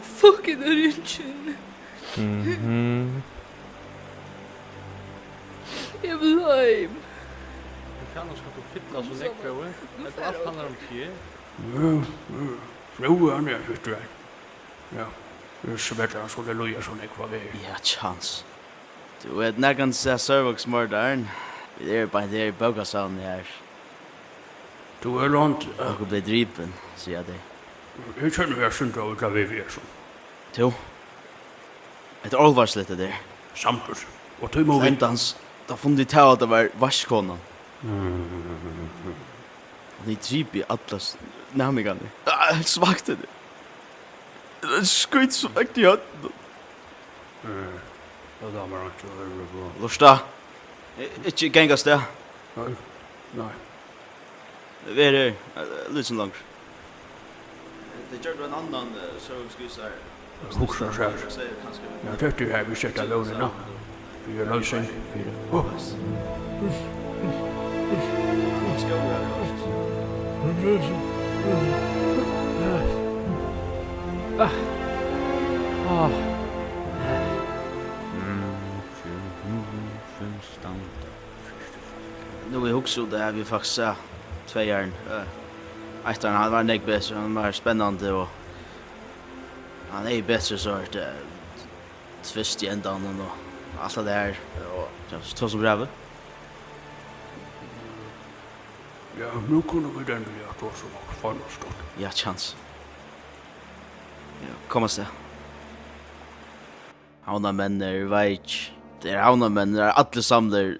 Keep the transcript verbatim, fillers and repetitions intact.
Fucking ringin. Mhm. Eg vil heim. Hví fanin skal tú fylla so nógv, Fróði? Hetta alt handlar um teg. Ja, ja. Fróði, hann er fittur. Ja, eg svelti hann, so tað líður so nógv á veg. Ja, tjans. Tú ert nakran sær Sørvágsmordarin. Vit eru beint her í bókasavninum her. Tú er rond. Onkur bleiv dripin, siga tey. Eg kenni meg eitt sindur av illa við við hesum. Tú? Hetta er álvarsligt, hetta her. Samdur. Og tí má vit endans, tá funnu tit av, at tað var vaskikonan. Mm. Hon hevði dripið allar s-, næmingarnar. Ah, heilt svakt, hetta. Tað er skítsvakt í høvdinum. Mm. Tað dámar einki at hoyra uppá. Lurta. I-, ikki ganga avstað. Nei. Nei. Ver her, eh, lítið sindur longur. Tey gjørdu ein annan, eh, søguskísar. Hugsa sær. Ja, tað er her, vit seta lógina. Fyri loysing, fyri. Áh. Ah. Ah. Nú eg hugsi út, har vit faktiskt sæð tveyðaran. Eh, eittaran, hann var nógv betri, hann var spennandi, og hann hevði betri sort, eh, twist í endanum og alt tað har. Og, ja, so tosa um ræðu. Ja, nú kunnu vit endiliga tosa um okkurt fornuftigt. Ja, tjans. Ja, kom avstað. Havnarmenn eru veikir. Tað eru havnarmenn, tað eru allir samlir.